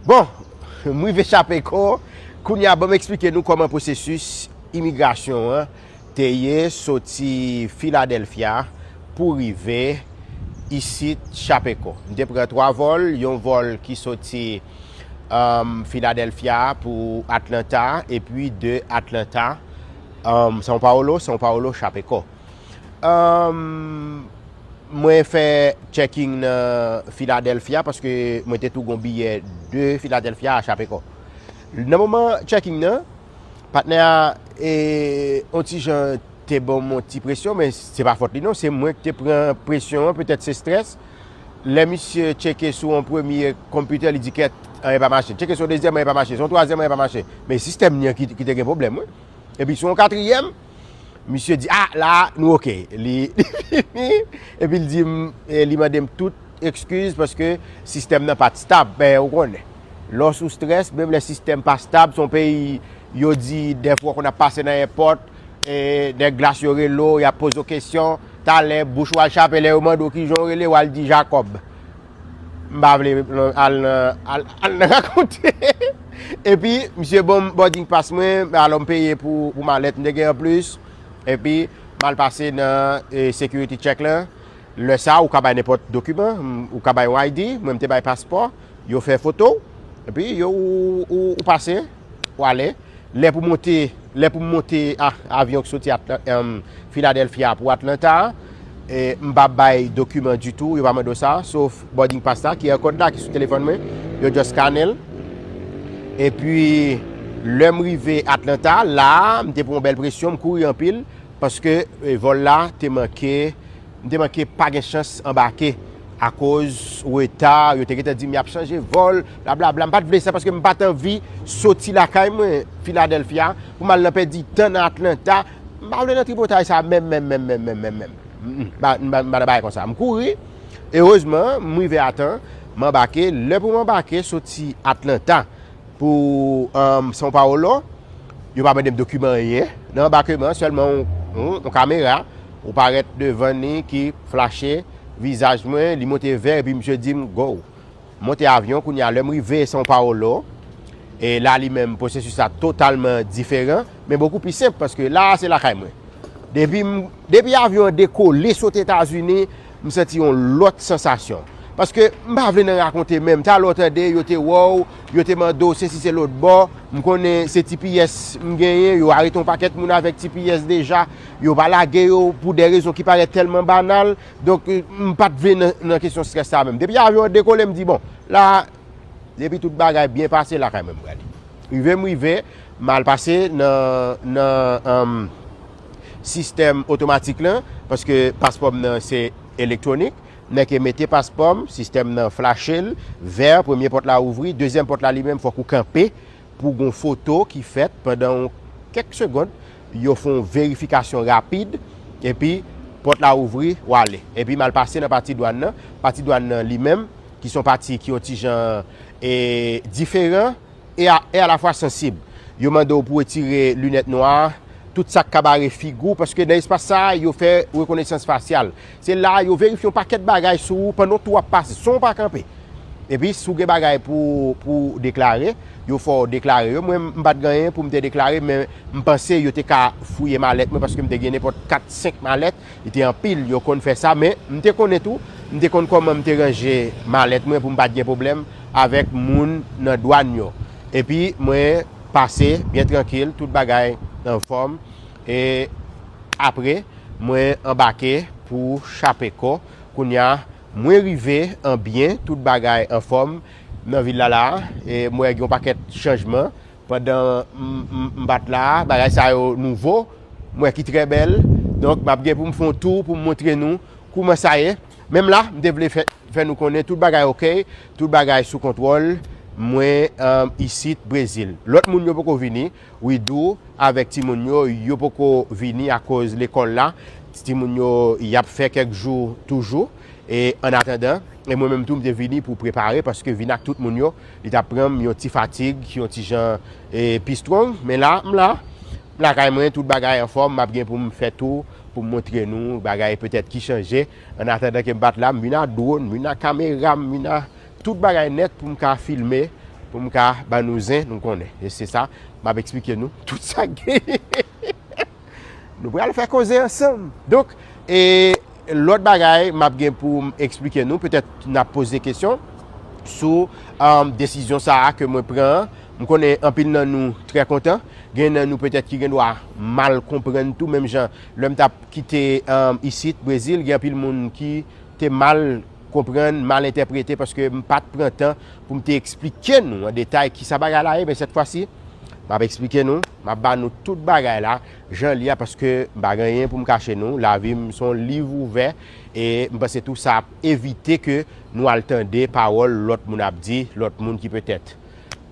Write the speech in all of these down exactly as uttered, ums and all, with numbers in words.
Bon, m rive Chapeko. Kounye a, ban m eksplike nou kòman pwosesis imigrasyon an te ye soti Filadèlfya pou rive isit Chapeko. M te pran twa vòl, yon vòl ki soti um, Filadèlfya pou Atlanta, epi de Atlanta, um, São Paulo, São Paulo, Chapeko. Um, mwen fè checking nan Filadèlfya paske mwen te tou gon biyè de Filadèlfya a Chapeko. Nan moman checking nan, patnè a e, on ti jan te ban m on ti presyon, men se pa fòt li non, se mwen ki te pran presyon an, petèt se strès. Lè misye tcheke sou on premye konpitè, li di kèt, anyen pa mache. Tcheke sou on dezyèm, anyen pa mache. Sou on twazyèm, anyen pa mache. Men sistèm li an ki, ki te gen pwoblèm, wi. Epi sou on katriyèm, misye di, ah, la, nou oke. Li, li vini, epi li di m, e li mande m tout ekskiz paske sistèm nan pa t stab. Men, ou konnen, lè w sou strès, menm lè sistèm pa stab, se on peyi, yo di, dèfwa w konn ap pase nan èpòt, e, nèg glas yo rele w, y ap poze w kesyon, talè, bouch ou al chape, lè yo mande w kijan w rele, w al di Jakòb. M pa vle al nan, al, al nan rakonte. Epi, misye ban m boarding pass mwen, alò m peye pou, pou malèt m te gen anplis. Epi, m al pase nan e, security check lan. Lè sa, ou ka bay nenpòt dokiman, m, ou ka bay yon I D, mwen m te bay paspò, yo fè foto, epi yo, ou, ou, ou pase, ou ale. Lè pou monte, lè pou m monte a, avyon ki soti Atla- em, Filadèlfya pou Atlanta, e, m pa bay dokiman ditou, yo pa mande w sa, sof boarding pass la, QR code la ki sou telefòn mwen, yo just scanne l. Epi, lè m rive Atlanta, la, m te pran yon bèl presyon, m kouri anpil, paske e, vòl la te manke, m te manke pa gen chans anbake akoz reta, yo te gentan di m y ap chanje vòl, blablabla. M pa t vle sa paske m pa t anvi soti lakay mwen, Filadèlfya, pou m al nan pèdi tan nan Atlanta. M pa vle nan tripotay sa menm, menm, menm, menm, menm, menm, menm. M pa, m pa, m pa nan bagay konsa. M kouri. Erezman, m rive a tan, m anbake. Lè pou m anbake, soti Atlanta pou um, São Paulo, yo pa mande m dokiman anyen. Nan anbakeman, sèlman yon, yon, yon kamera, ou parèt devan li ki flache vizaj mwen, li monte vè, epi misye di m, go. Monte avyon, kounye a, lè m rive São Paulo, e la li menm, pwosesis la totalman diferan, men bokou pi senp, paske la, se lakay mwen. Depi m, depi avyon an dekole sot Etazini, m santi yon lòt sansasyon. Paske m pa vle nan rakonte menm. Talè w tande, yo te wè w, yo te mande w sesi se lòt bò. M konnen se T P S m genyen, yo arete yon pakèt moun avèk T P S deja. Yo pa lage yo pou de rezon ki parèt tèlman banal. Donk, m pa t vle nan, nan kesyon strès sa menm. Depi avyon an dekole, m di, bon, la, depi tout bagay byen pase, lakay mwen m prale. Rive m rive, m al pase nan, nan, um, sistèm otomatik lan, paske paspò m nan se elektwonik. Nèg ke mete paspò m, sistèm nan flache l, vè, premye pòt la ouvri, dezyèm pòt la li menm, fòk ou kanpe pou gon foto ki fèt pandan yon kèk segond, yo fè yon verifikasyon rapid, epi pòt la ouvri, w ale. Epi m al pase nan pati dwàn nan, pati dwàn nan li menm, ki se yon pati ki yon ti jan e, diferan, e a, e alafwa sansib. Yo mande w pou w retire linèt nwa, tout sa k ka bare figi w, paske nan espas sa a, yo fè rekonesans fasyal. Se la, yo verifye yon pakèt bagay sou ou pandan w tou w ap pase, san w pa kanpe. Epi, si w gen bagay pou, pou w deklare, yo fè w deklare yo. Mwen, m pa t gen anyen pou m te deklare, men m panse yo te ka fouye malèt mwen, paske m te gen nenpòt kat, senk malèt. Li te anpil, yo konn fè sa, men m te konnen tou, m te konn kòman m te ranje malèt mwen pou m pa t gen pwoblèm avèk moun nan dwàn yo. Epi mwen pase byen trankil, tout bagay anfòm. E apre, mwen anbake pou Chapeko. Kounye a, mwen rive an byen, tout bagay anfòm nan vil la la. E mwen gen yon pakèt chanjman. Pandan m, m, m pa t la, bagay sa yo nouvo, m wè ki trè bèl. Donk, m ap gen pou m fè yon tou pou m montre nou kouman sa ye. Menm la, m te vle fè, fè nou konnen tout bagay oke, tout bagay sou kontwòl. Mwen, um, isit Brezil. Lòt moun yo poko vini. Widou avèk timoun yo, yo poko vini akoz lekòl la. Timoun yo, y ap fè kèk jou toujou. E annatandan, e mwen menm tou, m te vini pou prepare, paske vin ak tout moun yo, li t ap pran m yon ti fatig, yon ti jan e, pi strong. Men la, m la, m lakay mwen, tout bagay anfòm, m ap gen pou m fè tou, pou m montre nou bagay petèt ki chanje. Annatandan ke m pa t la, m vin a dwòn, m vin a kamera, m vin a tout bagay nèt pou m ka filme pou m ka ban nou zen, nou konnen. E se sa, m ap eksplike nou tout sa k genyen. Nou pral fè koze ansanm. Donk, e lòt bagay m ap gen pou m eksplike nou, petèt n ap poze kesyon sou um, desizyon sa a ke mwen pran an. M konnen anpil nan nou trè kontan. Gen nan nou petèt ki gen dwa mal konprann tou, menm jan lè m t ap kite um, isit, Brezil, gen anpil moun ki te mal konprann, mal entèprete, paske m pa t pran tan pou m te eksplike nou an detay kisa bagay la ye, men sèt fwa si, m ap eksplike nou, m ap ba nou tout bagay la, jan l ye a, paske m pa gen anyen pou m kache nou, lavi m se yon liv ouvè, e m panse tou sa ap evite ke nou al tande pawòl lòt moun ap di, lòt moun ki petèt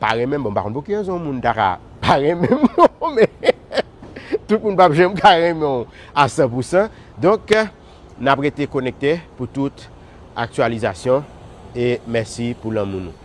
pa renmen m, bon, m pa konn pou ki rezon moun ta ka pa renmen m, non, men tout moun p ap janm ka renmen w a san pou san. Donk, n ap rete konekte pou tout aktyalizasyon e mèsi pou lanmou nou.